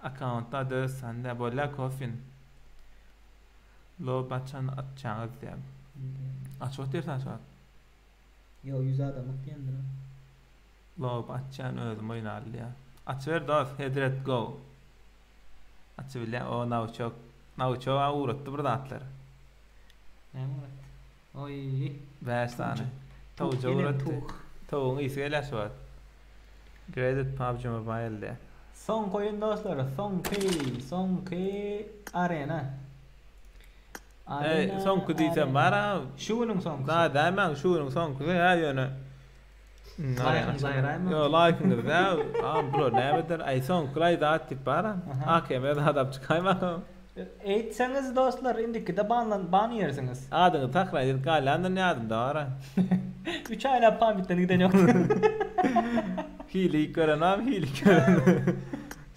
Akkauntda öz sende bolýa kofin. Lo baçan atçaňyz diýem. Açyp otyrsan şu wagt. Yo 100 adamlyk diýendir. Lo açýan özüm oýnaly diýä. Açyber dost, Hedret go. Açybilýän o nauçok. Nauçok a ugratdy bir zatlar. Näme uğratdy? Oý. 5 sany. Tuğ Towuja gene ugratdy. tuğ. Towuň ysy gelýär şu wagt. Graded PUBG Mobile diýä. Soňky oýun dostlar, soňky, soňky arena. Ey, Arena, soňky diýsem arena. bar ha. Şu günüň soňkusy. Da dämäň şu günüň soňkusy ha ýöne. Laýkyňyzy aýraýmaň. Yo laýkyňyzy da. A bular nämedir? Ay soňky laý zat diýip bar ha. Aha. AKM zat alyp çykaýmaň. Eýtseňiz dostlar, indikide banlan ban ýersiňiz. Adyňy takraý diýip galýandyr ýadymda bar ha. 3 aýlap pamitden giden ýok. Hili gören am hili gören.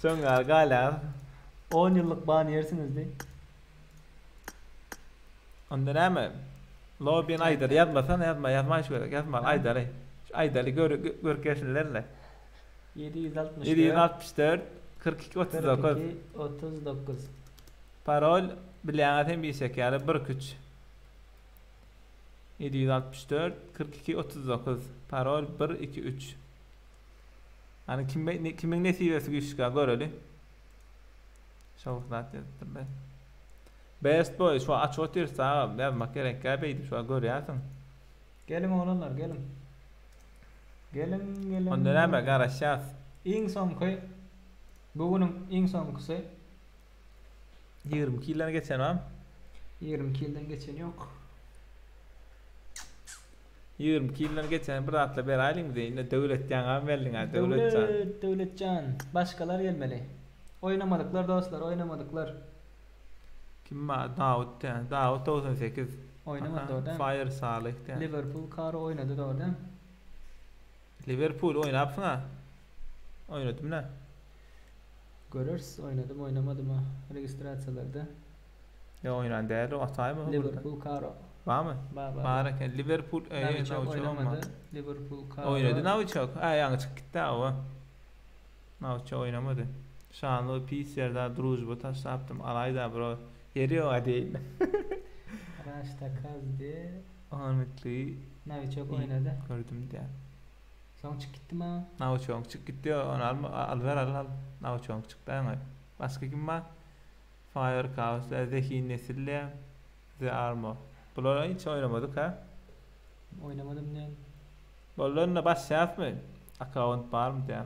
Soňra galýar. 10 ýyllyk ban ýersiňiz diý. Onda näme? Lobby'ni aýdar ýazmasan ýazma ýazma şu gerek ýazma aýdary. Şu aýdary gör görkeşinlerle. 764 764 42 39 42 39. Parol bilýäňiz hem bir şekerli 1 3 764 42 39 Parol 1 2 3 Hani kim ne, kimin nesibesi güýçlükä göreli. Şowzat ýazypdyr ben. Best boy şu aç otyrsa ýazmak gerek gä beýdi şu görýärsiň. Geliň oglanlar, geliň. Geliň, geliň. Onda näme garaşýas? Iň soňky bu günüň iň soňkusy 22 ýyldan geçen am. 22 ýyldan geçen ýok. 22 ýyldan geçen bir atla beraýlyň bize. Indi döwlet ýaňam berliň ha döwlet jan. Döwlet, Döwletjan. Başgalar gelmeli. Oýnamadyklar dostlar, oýnamadyklar. Kim var? Davut yani. Davut 98. Oýnamady Aha, orada. Fire Salih yani. Liverpool Karo oýnady orada. Liverpool oynapsın ha. Oynadım ne? Görürüz oynadım oynamadım ha registrasiýalarda. Ya oynan değerli o atay mı burada? Liverpool Karo. Var mı? Ba ba. Var eken. Liverpool e, Naviçok Naviçok olma. oynamadı. Liverpool Karo. Oynadı Naviçok. Ha yanı çık gitti ha o. Naviçok oynamadı. Şanlı pis yerde Druzbu taşlaptım. Alay da bro. Yeri yok hadi. Raşta Kazdi. Ahmetli Naviçok İyi. oynadı. gördüm diye. Soň çık gitti mi? Naviçok çık gitti onu alma al ver al al. Naviçok çıktı ama. Başka kim var? Fire Chaos, Zehi Nesil'le The Armor. Bunlara hiç oynamadık ha. Oynamadım diyen. Bunların da baş şef mi? Account var mı diye.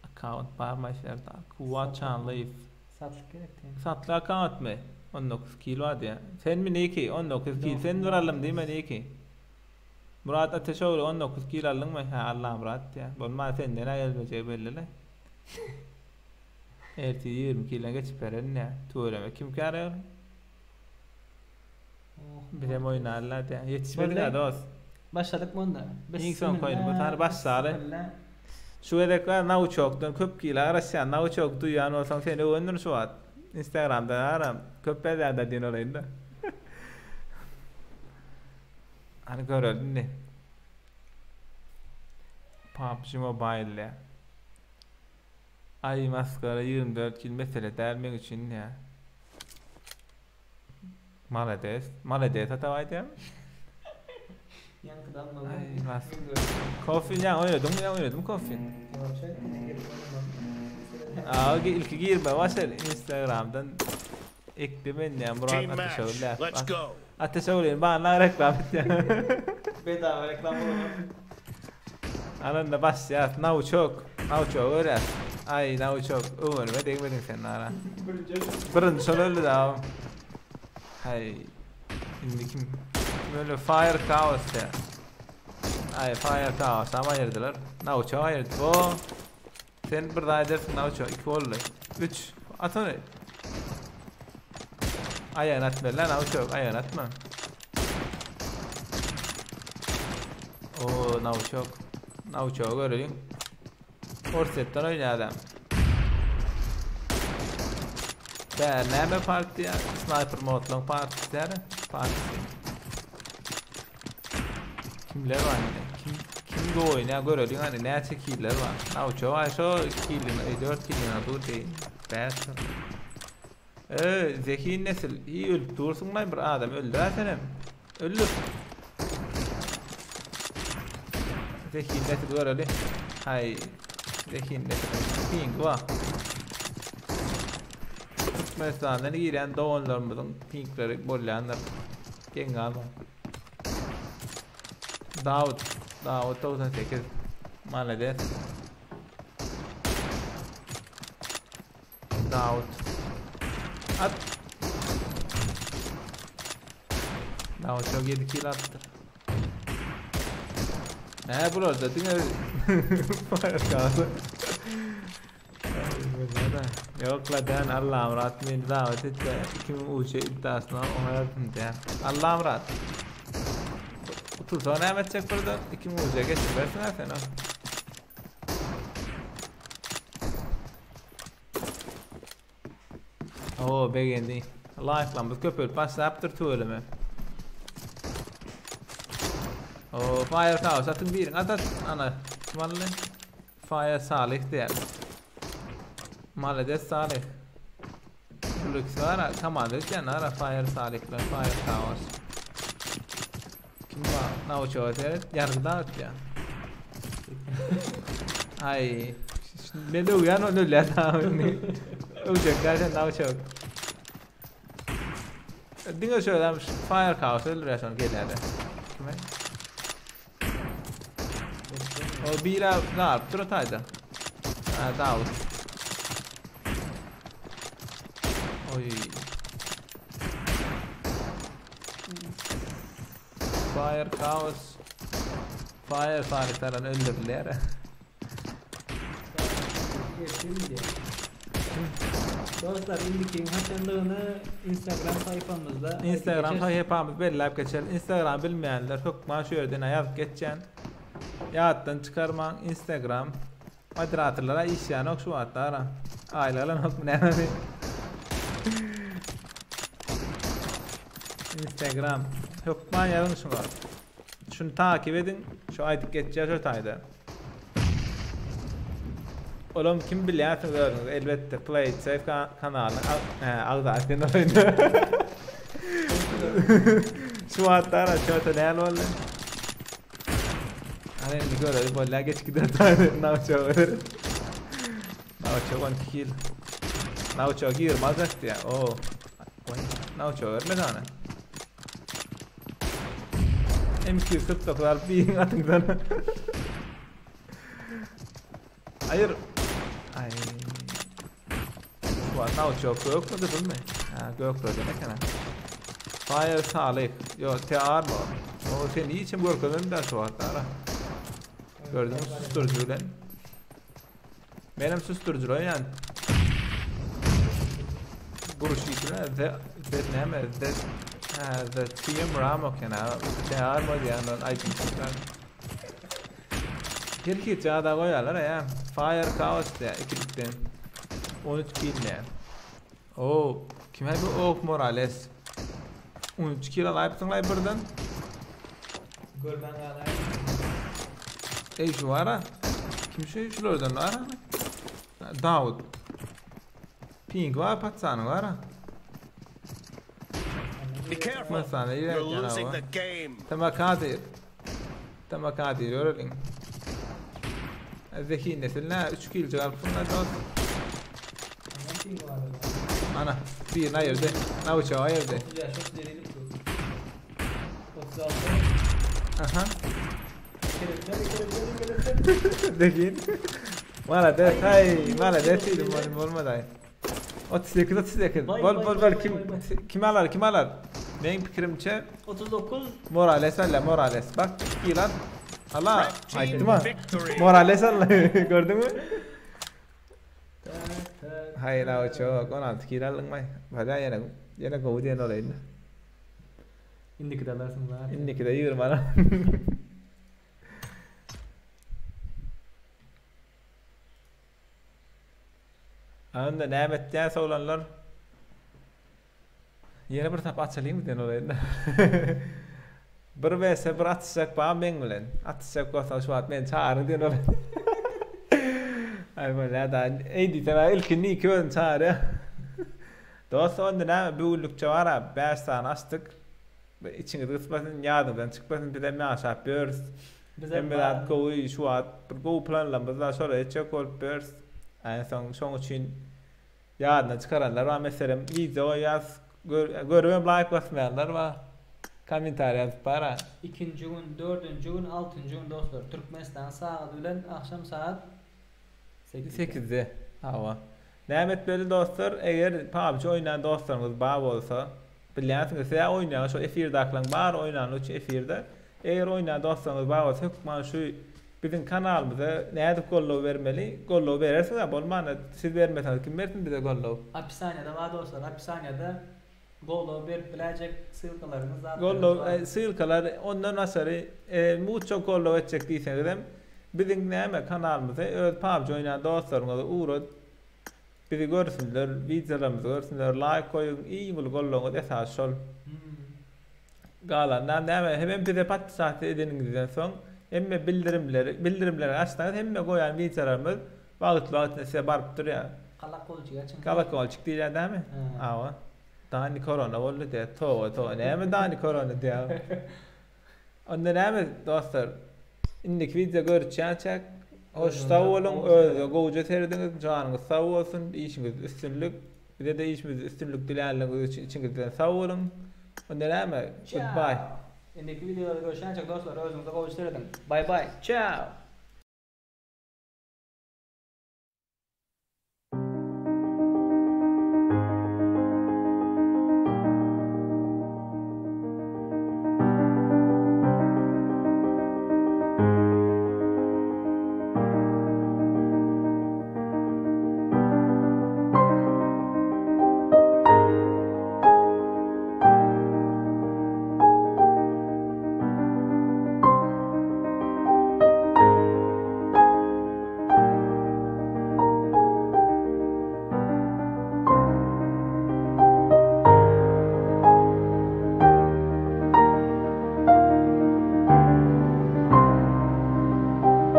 Account var mı Serdar? Kuva Çanlıyıf. Satlyk gerek diyen. Satlı account mı? 19 kilo diye. Sen mi ne ki? 19 kilo. Sen vuralım değil mi ne ki? Murat Ateşoğlu 19 kilo aldın mı? Ha Allah Murat ya. Bolma senden ne gelmeyecek belli le. Erti 20 kilo geçip veren ne? Tuğreme kim karıyor? Oh, Bize oynarlar diye. Yetişmedik Vallahi- ha dost. Başladık mı onda? İlk son koyun, bu tane baş sağrı. Bismillah. Şu gezek var Nauçok'tan köp kilo araşan Nauçok duyan olsan seni öndür şu at. Instagram'dan aram. Köp bezerde din olayım da. Hani görelim ne? PUBG Mobile. Ay maskara 24 kil mesele dermek için ya. Malades. Malades atavaydı ya. Yankıdan mı? Ay mas. Kofin ya oynadım ya oynadım kofin. Aa ilk girme başlar Instagram'dan. Eklemen diýen Murat Team ateşe match. öwrülýär. Let's go. Ateşe öwrülýän bana reklam etýär. Bedava reklam bolar. Ananda başlaýar. Nauçok. Nauçok görýär. Ay nauçok. Öwrenme degmedin sen ara. Birinci. Birinci şol öldü da. Hay. Indi kim? Kim öldü? Fire Chaos ya. Ay Fire Chaos ama ayırdılar. Nauçok ayırdı. Bu. Sen bir daha edersin Nauçok. 2 oldu. 3. At onu. Ayağını atma lan Nauçok. Ayağını atma. Oo Nauçok. Nauçok'u görelim. Orset'ten oynuyor adam. Ben näme parti ya? Sniper modlaň partisi ýa? Partisi. Kimler var yine? Kim kim go oýna görelim hani näçe killer var. Nauço var şo killin, 4 killin dur deyin. 5. Ee, zehin nesil. İyi ölüp dursun lan bir adam öldü ha senem. Öldür. Zehin nesil görelim. Hay. Zehin nesil. Ping var. Türkmenistan'dan giren doğanlarımızın pinkleri bolýanlar. Geň alma. Davut. Davut 98. Malades. Davut. At. Davut çok 7 kill attı. Ne burada diňe Fire kaldı. Yok la den Allah Murat beni davet etti. Kimin ucu iddiasına ona yardım diye. Allah Murat. Otursa ne edecek burada? 2000 ucuya geçin versene sen o. Oo beğendi. Like lan bu köpür başlayıptır tüweleme. Oo Fire Chaos atın birin at at ana. Vallahi Fire Salih diýär. Malades Salih. Lüks var, tamam etýän ara Fire Salihler, Fire Chaos. Kim var? Nauço seret, yargıda atýar. Ay, ne de uyan onu öyle tamam. Ölecek zaten Nauço. Diňe şöyle Fire Chaos öldürýär şonu gelýär. Kime? O bira ne yaptı rotayda? Ha Davut. Oy. Fire Chaos. Fire Salih'ten öldürdüler. Şimdi. Dostlar indikin haçanlığını Instagram sayfamızda. Instagram sayfamız belirlep geçer. Instagram bilmeyenler hökman şu yerden yazıp geçeceksin. Ýatdan çıkarman Instagram. Moderatorlara işýän ok şu wagtlara. Aýlalan ok näme bi? Instagram. Hökman ýazyň şuňa. Şunu takip edin. Şu aýdyp geçýär şu taýda. Olam kim bilýärsiňiz özüňiz elbetde Play It Safe ka kanalyny agza sen oýna. Şu wagtlara şu wagta näme boldy? Hani indi görelim bolýar geç gider taýda Nauço öler. Nauço 12 kill. Nauço girmez ya. Oo. Nauço ölmedi ana. M249 alyp bir atyň sana. Hayır. Ay. Bu Nauço gök mü değil mi? Ha gök demek ana. Fire Salih. Yo TR mı? O sen iyi için görkezmem ben şu wagtlara. Gördün mü susturucu bilen. Benim susturucu yani. Buruş içine the the näme the ha the TM Ram okena TR mı diýen aýtym çykar. Bir hiç ada goýarlar ya. Fire Chaos diýe ikilikden. 13 kill ne? Oo, kim bu Ok Morales. 13 kill alypsyň lay birden. Görmen galar. Ey şu ara. Kim şu şulardan ara? Davut. Ping var patsanyň var. Be careful. Mesela You're ilerleyen losing ama. the game. Tamam kadir. Tamam kadir öğrenin. Zeki nesil ne 3 kill çıkarıp bunlar dost. Ana. Birini aýyrdy. Nawçagy aýyrdy. 35 37 edip dur. 36. Aha. Kelepçe kelepçe kelepçe. Dekin. Malades hay, malades diýdim onuň bolmady. 38 38. Bay, Bol bay, bol bay, bol kim bay, bay. kim alar kim alar? Meň pikirimçe 39. Morales alla Morales. Bak ýylan. Allah Red team aýtdym ha. victory. Morales alla gördüňmi? Tak tak. Haýyr aw çok 16 kilo aldyň bay. Bada ýene ýene gowy diýen olaýyn. Indiki de alarsyň zaten. Indiki de 20 alar. Onda näme etýän oglanlar? Ýene bir tap açalyň diýen olaýyn. Bir vs bir atışjak bar meň bilen. Atışjak bolsa şu wagt meni çagyryň diýen olaýyn. Aý bolýa da. Eý diýsem ilki Niki özüni çagyrýar. Dost onda näme bugünlükçe bar ha 5 sany açdyk. Içiňiz gysmasyn, ýadyňyzdan çykmasyn, bizem ýaşap ýörüs. Bizem Hemme zat gowy, şu wagt bir gowy planlarymyz bar, şolara etjek bolup ýörüs. En soň şoň üçin ýadyndan çykaranlar bar, meselem, wideo goýýas, gör, görübem like basmaýanlar bar. Kommentariýa ýazyp bar ha. Ikinji gün, dördünji gün, altynjy gün dostlar. Türkmenistan sagady bilen akşam saat 8'de. 8-de. Hawa. Näme etmeli dostlar? Eger PUBG oýnaýan dostlaryňyz bar bolsa, bilýänsiňiz, size oýnaýan şu efirdakylaryň bary oýnany üçin efirde. Eger oýnaýan dostlaryňyz bar bolsa, hökman şu biziň kanalymyza nädip goldaw bermeli? Goldaw berersiňiz, ha bolmanda siz bermeseňiz kim bersin bize goldaw? Opisaniýada bar dostlar. Opisaniýada goldaw berip biläýjek ssylkalaryňyz zatlaryňyz Goldaw bar. e, ssylkalar ondan başary e, muço goldaw etjek diýseňizem biziň näme kanalymyzy öz PUBG oýnaýan dostlaryňyza ugrat. Bizi görsünler, wideolarymyzy görsünler, like goýuň, iň uly goldawyňyz esasy şol. Galandan näme hemem bize podpisasiýa edeniňizden soň hemme bildirimleri bildirimleri açsaňyz hemme goýan wideolarymyz wagtly wagtynda size baryp durýar. Kolokolçik açyň. Kolokolçik diýilýär dämi? Ha. Awa. Dani korona boldy diýär. Toba toba näme Dani korona diýär. Onda näme dostlar? Indiki wideo görüşýänçäk hoş sag boluň, özüňize gowja serediňiz, janyňyz sag bolsun, işiňizde üstünlik. Bize-de işimizde üstünlik dilänligiňiz üçin içiňizden sag boluň. Onda näme? Goodbye. Ciao. Indiki wideoda görüşýänçäk dostlar özüňize gowja serediň. Bye bye. Ciao.